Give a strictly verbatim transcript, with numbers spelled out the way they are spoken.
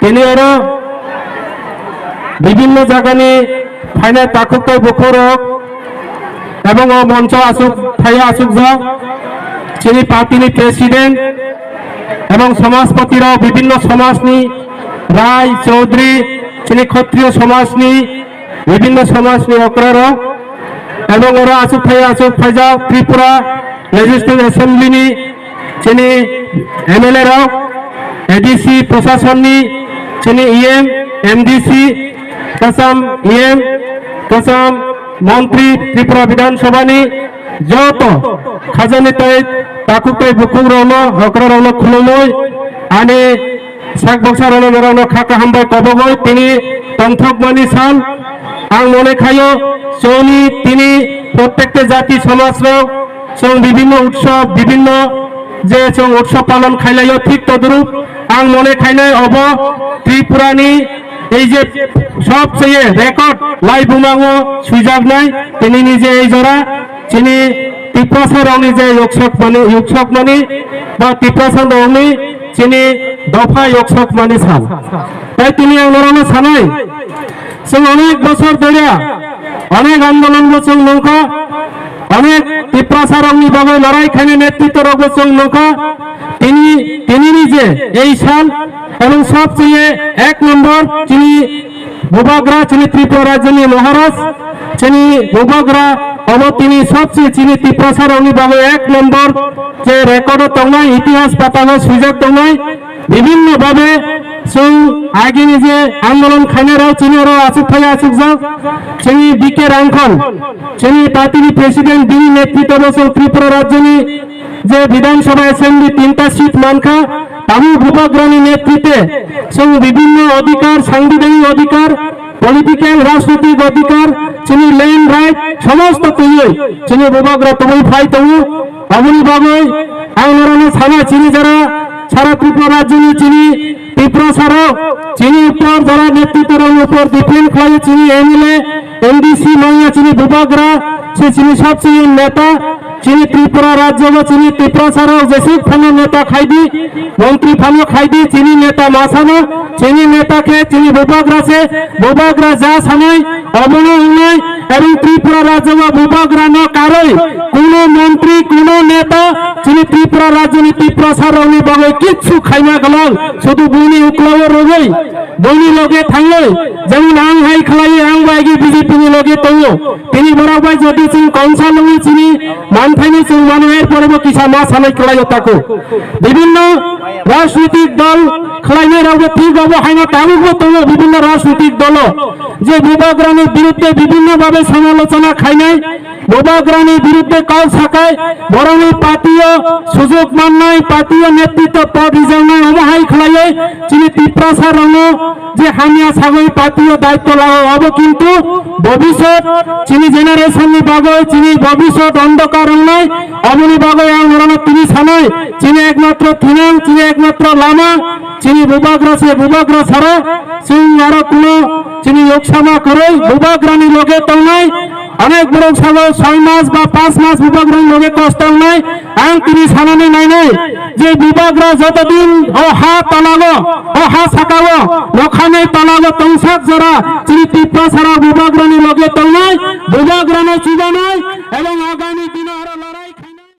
Tini oro bibinno jagani phainai takhuk tei bukhuk rok ebong o moncho asuk phaiya asukjak chini party ni president ebong samajpati rok, bibinno samajni rai, chaudhuri, chini khatriyo samajni, bibinno samajni okra rok, ebong oro asuk phaiya asuk phaijak Tripura Legislative Assembly ni chini M L A rok, A D C prasasonni chini E M, M D C, kasam E M, kasam montri, Tripura Bidhan Sabha ni joto khajani tei takhuk tei bukhuk rokno, okra rokno khulumui ani sak baksa rokno, norokno kha kaham bai kobogoi tini tongthokmani sal. Ang mone khayo chwngni tini prottekta jati samaj rok chwng bibinno utsob, bibinno je chwng utsob palon khailaio, thik todrup ang mone khainai obo Tripura ni ei je sobcheye record lai bumango swijaknai tinini je ei jora chini Tiprasa rokni je yoksokmani, yoksokmani ba Tiprasa rokni chini dopha yoksokmani sal. Tai tini ang norokno sanai, chwng onek bosor doriya, onek andolon bo chwng nungkha, onek Tiprasa rokni bagwi lorai khainai netritto rok bo chwng nungkha. Tini, tinini je ei sal, ebong sobcheye ek nombor chini Bubagra, chini Tripura rajyoni Maharaj, chini Bubagra, obo tini sobse chini Tiprasa rokni bagwi ek nombor je record o tongnai, itihas patao swijak tongnai, bibinno babe chwng agini je andolon khainai rok chini oro asuk phai asukjak, chini B K Rangkhon, chini party ni president, bini netritto bo chwng Tripura rajyoni je Bidhan Sabha Assembly tinta seat mankha, tabuk Bubagrani netritwe chwng bibinno odhikar, sangbidhanik odhikar, political, rajnitik odhikar, chini land right, somosto twiwi chini Bubagra tubui phai tongo. Aboni bagwi ang norokno sana, chini jara sara Tripura rajyoni chini Tiprasa rok, chini upor jara netritto rokni upor depend khlai chini M L A, M D C manya chini Bubagra se chini sobcheye neta. Chini Tripura rajyo bo chini Tiprasa rok jesuk phano neta khaidi, montri phano khaidi, chini neta masano, chini neta khe chini Bubagra se, Bubagra ja sanai obono wngnai, ebong Tripura rajyo bo Bubagra no karwi kuno montri, kuno neta chini Tripura rajyo ni Tiprasa rokni bagwi kichu khaina glak, sudu buini uklao rwgwi. Boni loge thangwi, jemon ang hai khlaiwi, ang bai agi B J P ni loge tongo. Tini borok bai jodi chwng kongsa longwi chini manthaino chwng mano, er pore bo kisa ma sanai khlaio tako. Bibinno rajnitik dol khlainai rok bo thik obo haino tabuk bo tongo bibinno rajnitik dolo. Je Bubagrani birudde bibinno babe samalochona khainai, Bubagrani birudde kok sakai, borokni patio sujok mannai, patio netritto pod rijaknai, omo hai khlaiwi chini Tiprasa rokno je hamya sagwi patio daitto lao, abo kintu bobisot chini generation ni bagwi, chini bobisot ondokar wngnai, aboni bagwi ang norokno tini sanai, chini ekmatro thinang, chini ekmatro lama, chini Bubagra se Bubagra sara, chwng aro kuno chini yoksama kwrwi Bubagrani loge tongnai, Onek borok salo soi mas ba panch mas Bubagrani loge kosto wngnai. Ang tini sanani nainai je Bubagra joto din o ha tolago, o ha sakao, nokhanai tolago tongsak jora chini Tiprasarok Bubagrani loge tongnai, Bubagrano chubanai, ebong agami din